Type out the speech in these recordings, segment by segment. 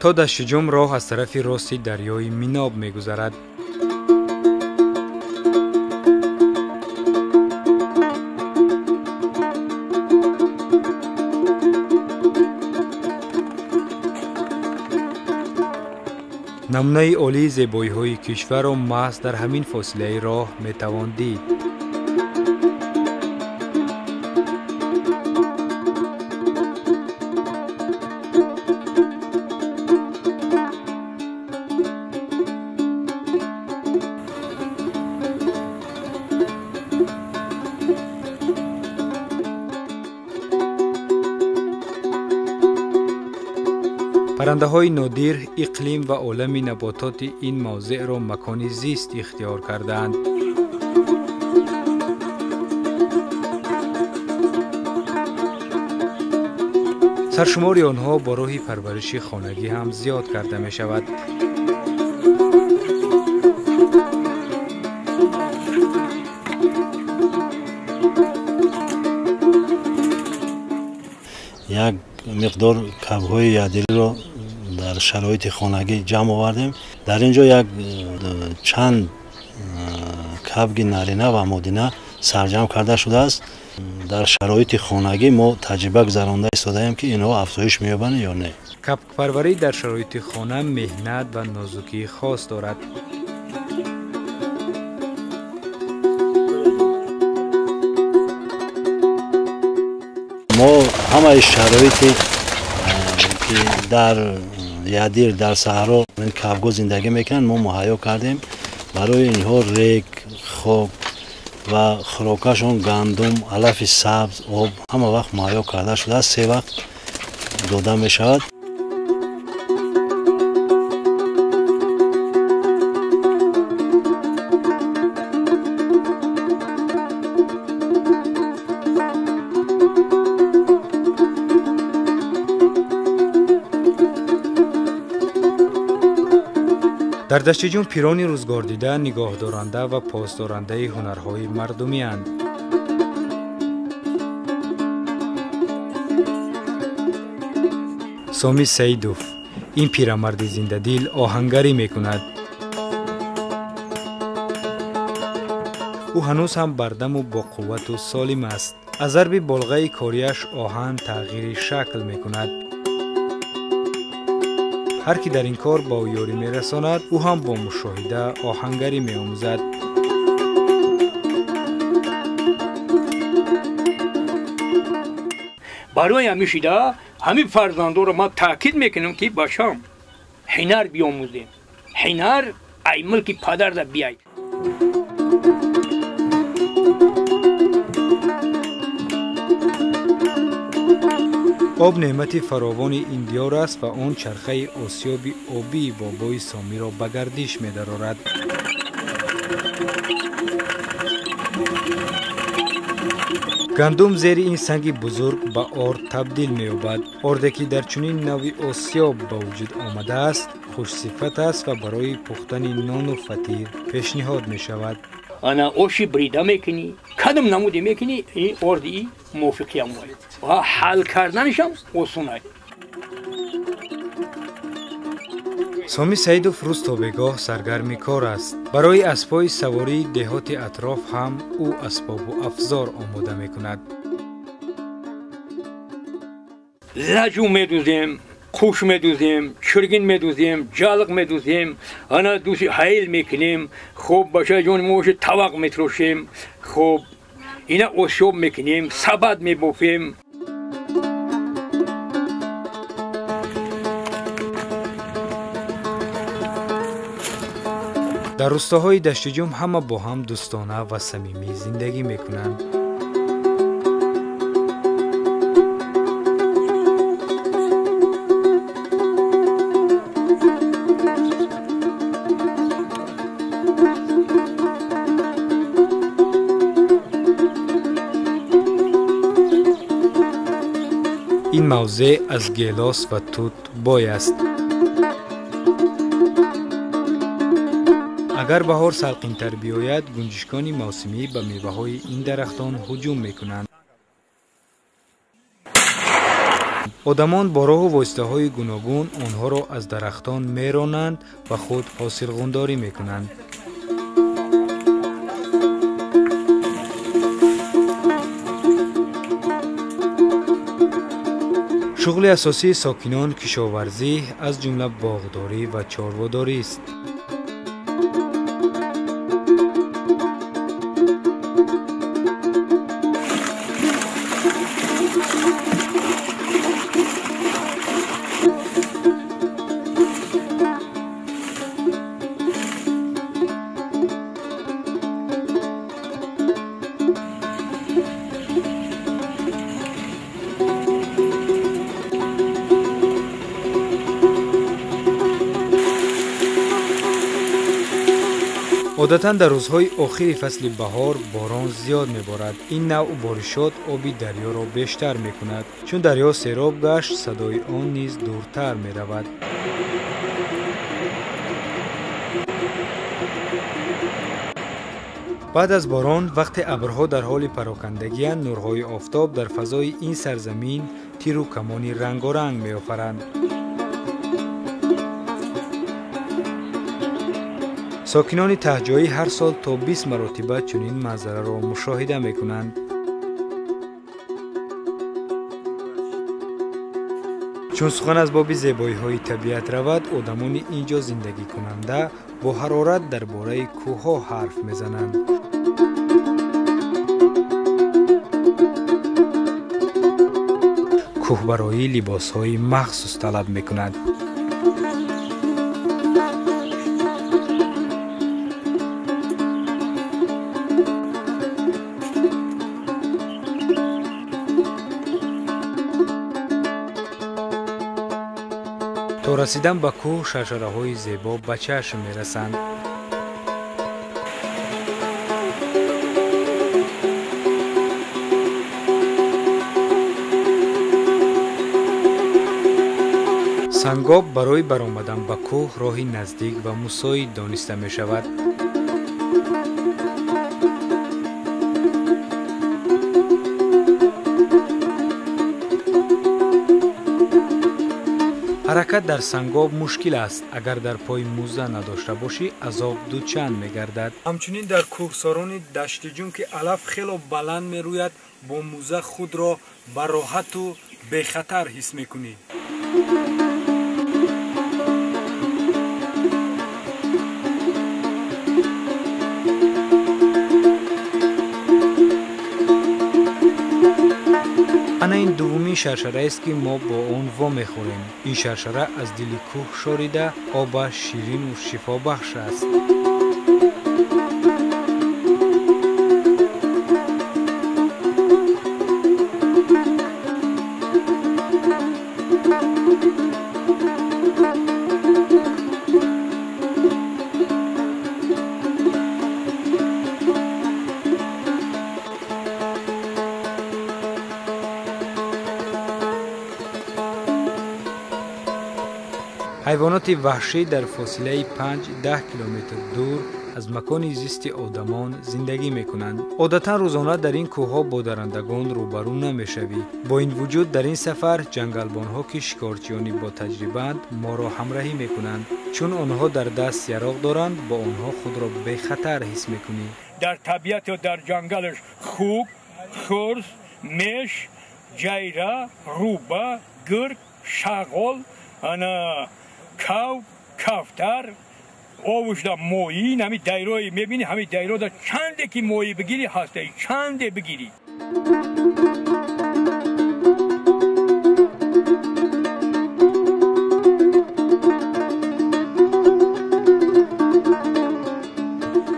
То Даштиҷум роҳ аз тарафи рости дарёи Миноб мегузарад. Намунаи олии зебоиҳои кишварро маҳз дар ҳамин фосилаи роҳ метавон дид. Паррандаҳои нодир, иқлим ва олами набототи ин мавзеъро макони зист ихтиёр кардаанд. Саршумори онҳо бо роҳи парвариши хонагӣ ҳам зиёд карда мешавад. Як миқдор кабҳои ядириро дар шароити хонагӣ ҷамъ овардем. Дар ин ҷо як чанд кабги нарина ва модина сарҷамъ карда шудааст. Дар шароити хонагӣ мо таҷриба гузаронда истодаем, ки инҳо афзоиш меёбанд ё не. Кабкпарварӣ дар шароити хона меҳнат ва нозукии хос дорад. Мо ҳамаи шароите ки дар ядир, дар саҳро кабгҳо зиндагӣ мекунанд, мо муҳайё кардем. Барои инҳо рег, хок ва хӯрокашон гандум, алафи сабз, об ҳама вақт муҳайё карда шудааст. 3 вақт дода мешавад. Дар Даштиҷум пирони рӯзгордида нигоҳдоранда ва посдорандаи ҳунарҳои мардумианд. Соми Саидов ин пирамарди зиндадил оҳангарӣ мекунад. Ӯ ҳанӯз ҳам бардаму боқуввату солим аст. Аз зарби болғаи кориаш оҳан тағйири шакл мекунад. Ҳар ки дар ин кор ба ӯ ёрӣ мерасонад, ӯ ҳам бо мушоҳида оҳангарӣ меомӯзад. Барои ҳамин шида ҳамин фарзандоро ман таъкид мекунам, ки бачам ҳунар биомӯзем. Ҳунар ай мулки падарда биай. Об неъмати фаровони ин диёр аст ва он чархаи осиёби обии бобои Сомиро ба гардиш медарорад. Гандум зери ин санги бузург ба орд табдил меёбад. Орде ки дар чунин навъи осиёб ба вуҷуд омадааст, хушсифат аст ва барои пухтани нону фатир пешниҳод мешавад. Ана оши брида мекунӣ, кадом намуде мекунӣ, ин орди мувофиқиам ва ҳал карданашам осон аст. Соми Саидов рӯз то бегоҳ саргарми кор аст. Барои аспҳои савории деҳоти атроф ҳам ӯ асбобу афзор омода мекунад. Лаҷу медузем, қуш медузем, чиргин медузем, ҷалқ медузем, ана дуси ҳайл мекунем, хоб бачаҷон мо тавақ метрошем, хоб ина осиёб мекунем, сабад мебофем. Дар рӯстоҳои Даштиҷум ҳама бо ҳам дӯстона ва самимӣ зиндагӣ мекунанд. Ин мавзеъ аз гелос ва тут бой аст. Агар баҳор салқинтар биёяд, гунҷишкони мавсимӣ ба меваҳои ин дарахтон ҳуҷум мекунанд. Одамон бо роҳу воситаҳои гуногун онҳоро аз дарахтон меронанд ва худ ҳосилғундорӣ мекунанд. Шуғли асосии сокинон кишоварзӣ, аз ҷумла боғдорӣ ва чорводорист. Одатан дар рӯзҳои охири фасли баҳор борон зиёд меборад. Ин навъ боришот оби дарёро бештар мекунад. Чун дарё сероб гашт, садои он низ дуртар меравад. Баъд аз борон, вақте абрҳо дар ҳоли парокандагианд, нурҳои офтоб дар фазои ин сарзамин тиру камони рангоранг меофаранд. Сокинони таҳҷоӣ ҳар сол то 20 маротиба чунин манзараро мушоҳида мекунанд. Чун сухан аз боби зебоиҳои табиат равад, одамони ин ҷо зиндагикунанда бо ҳарорат дар бораи кӯҳҳо ҳарф мезананд. Кӯҳбароӣ либосҳои махсус талаб мекунад. То расидан ба кӯҳ шаршараҳои зебо ба чашм мерасанд. Сангоб барои баромадан ба кӯҳ роҳи наздик ва мусоид дониста мешавад. Ҳаракат дар сангоб мушкил аст. Агар дар пой муза надошта бошӣ, азоб дучанд мегардад. Ҳамчунин дар кӯҳсорони Даштиҷум, ки алаф хело баланд мерӯяд, бо муза худро ба роҳату бехатар ҳис мекунӣ. Ана ин дуввумин шаршараест, ки мо бо он вомехӯрем. Ин шаршара аз дили кӯҳ шорида, обаш ширину шифобахш аст. Ҳайвоноти ваҳшӣ дар фосилаи 5-10 километр дур аз макони зисти одамон зиндагӣ мекунанд. Одатан рӯзона дар ин кӯҳҳо бо дарандагон рӯбарӯ намешавӣ. Бо ин вуҷуд дар ин сафар ҷангалбонҳо, ки шикорчиёни ботаҷрибаанд, моро ҳамраҳӣ мекунанд. Чун онҳо дар даст яроқ доранд, бо онҳо худро бехатар ҳис мекунӣ. Дар табиат ё дар ҷангалаш хук, хурс, меш, ҷайра, рӯба, гург, шағол, ана кав, кафтар, овушда моҳӣ, ҳамин дайрои мебинӣ, ҳамин дайрода чанде ки моҳӣ бигирӣ ҳаста, чанде бигирӣ.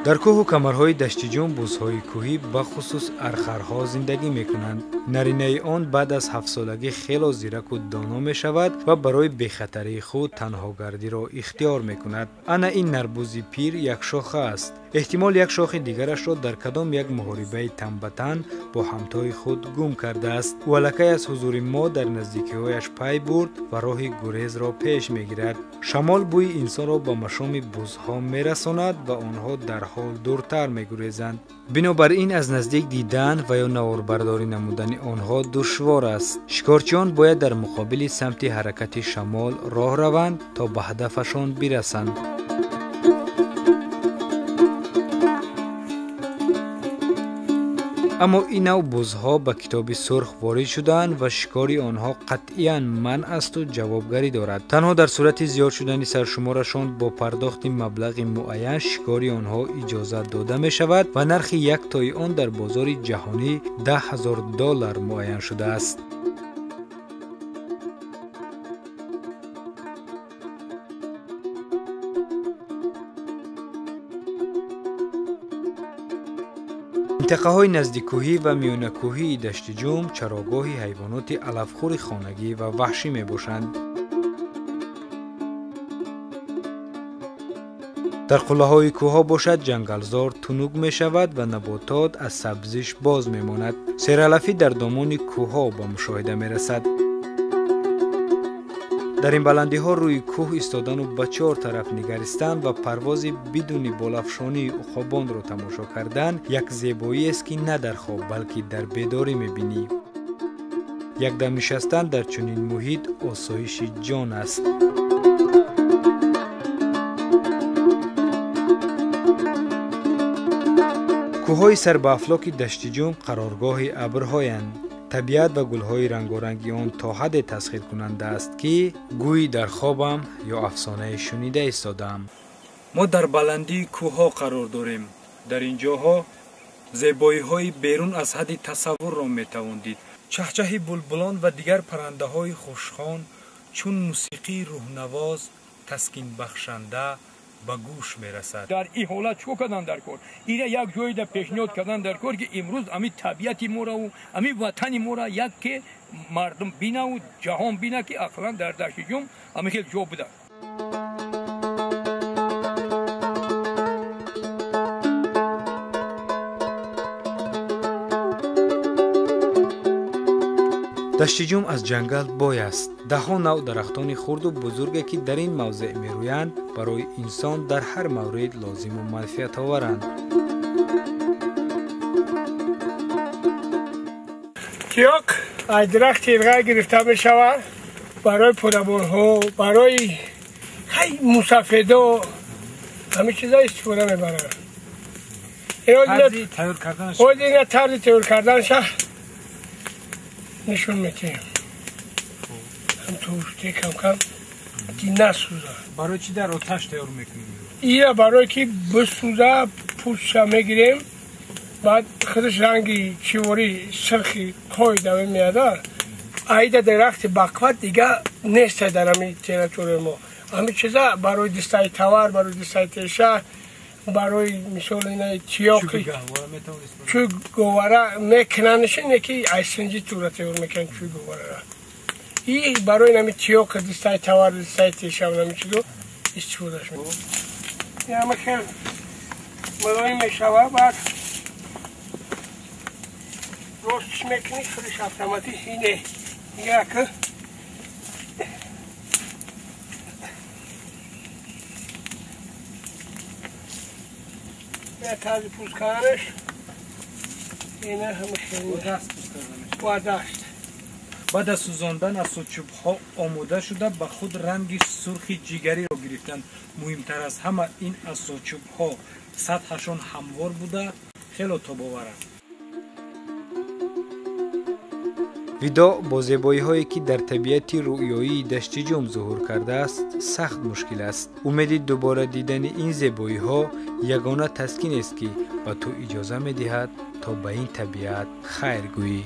Дар кӯҳу камарҳои Даштиҷум бузҳои кӯҳӣ, бахусус архарҳо зиндагӣ мекунанд. Наринаи он баъд аз ҳафтсолагӣ хело зираку доно мешавад ва барои бехатарии худ танҳогардиро ихтиёр мекунад. Ана ин нарбузи пир якшоха аст. Эҳтимол як шохи дигарашро дар кадом як муҳорибаи танбатан бо ҳамтои худ гум кардааст. Ӯ аллакай аз ҳузури мо дар наздикиҳояш пай бурд ва роҳи гурезро пеш мегирад. Шамол бӯи инсонро ба машоми бузҳо мерасонад ва онҳо дарҳол дуртар мегурезанд. Бинобар ин аз наздик дидан ва ё наворбардорӣ намудани онҳо душвор аст. Шикорчиён бояд дар муқобили самти ҳаракати шамол роҳ раванд то ба ҳадафашон бирасанд. Аммо ин нав бузҳо ба китоби сурх ворид шудаанд ва шикори онҳо қатъиян манъ асту ҷавобгарӣ дорад. Танҳо дар сурати зиёд шудани саршуморашон бо пардохти маблағи муайян шикори онҳо иҷозат дода мешавад ва нархи як тои он дар бозори ҷаҳонӣ 10 000 доллар муайян шудааст. Минтақаҳои наздиккӯҳӣ ва миёнакӯҳии Даштиҷум чарогоҳи ҳайвоноти алафхӯри хонагӣ ва ваҳшӣ мебошанд. Дар қуллаҳои кӯҳҳо бошад, ҷангалзор тунук мешавад ва наботот аз сабзиш боз мемонад. Сералафӣ дар домони кӯҳҳо ба мушоҳида мерасад. Дар ин баландиҳо рӯи кӯҳ истодану ба чор тараф нигаристан ва парвози бидуни болафшонии уқобонро тамошо кардан як зебоиест, ки на дар хоб, балки дар бедорӣ мебинӣ. Якдам нишастан дар чунин муҳит осоиши ҷон аст. Кӯҳҳои сарбаафлоки Даштиҷум қароргоҳи абрҳоянд. Табиат ва гулҳои рангоранги он то ҳадде тасхиркунанда аст, ки гӯй дар хобам ё афсонае шунида истодаам. Мо дар баландии кӯҳҳо қарор дорем. Дар ин ҷоҳо зебоиҳои берун аз ҳадди тасаввурро метавон дид. Чаҳчаҳи булбулон ва дигар паррандаҳои хушхон чун мусиқии рӯҳнавоз, таскинбахшанда ба гӯш мерасад. Дар ин ҳолат чӣ кардан дар кор? Ина як ҷойда пешниҳод кардан дар кор, ки имрӯз ами табиати мораву ами ватани мора як ке мардум бинаву ҷаҳон бина, ки ақлан дар Даштиҷум ами хел ҷо буда. Даштиҷум аз ҷангал бой аст. Даҳҳо навъ дарахтони хурду бузурге, ки дар ин мавзеъ мерӯянд, барои инсон дар ҳар маврид лозиму манфиатоваранд. Тиёқ аз дарахти ирғай гирифта мешавад барои подабонҳо, барои ҳай мусафедо, ҳамин чиза истифода мебаранд. Ина тарзи тайёр карданаша нишон медиҳем. Ҳамтуште кам-кам ки насӯза. Барои чӣ дар оташ тайёр мекунем? Ира барое ки бисӯза, пӯстша мегирем, баъд худаш ранги чивори сирхи қой даве меяда. Аида дарахти бақват дига неста дар ҳами территорияи мо. Ҳами чиза барои дистаи тавар, барои дистаи теша, барои мисол ина тиёқи чӯй говара мекунанш, ине ки айсинҷи тура тайёр мекунанд чӯй говарара. И барои нами тиёқ, дистаи тавар, дистаи теша, нами чизо истифодаш мекунанд. Ҳама хел мулоим мешава, баъд ростш мекунӣ, худаш автоматӣ ине як тарзи пӯст карданаш ина ҳама хел бо даст. Баъд аз сӯзондан асочӯбҳо омода шуда ба худ ранги сурхи ҷигариро гирифтанд. Муҳимтар аз ҳама ин асочӯбҳо сатҳашон ҳамвор буда, хело тобоваранд. Видоъ бо зебоиҳое, ки дар табиати рӯёии Даштиҷум зуҳур кардааст, сахт мушкил аст. Умеди дубора дидани ин зебоиҳо ягона таскинест, ки ба ту иҷоза медиҳад, то ба ин табиат хайр гӯӣ.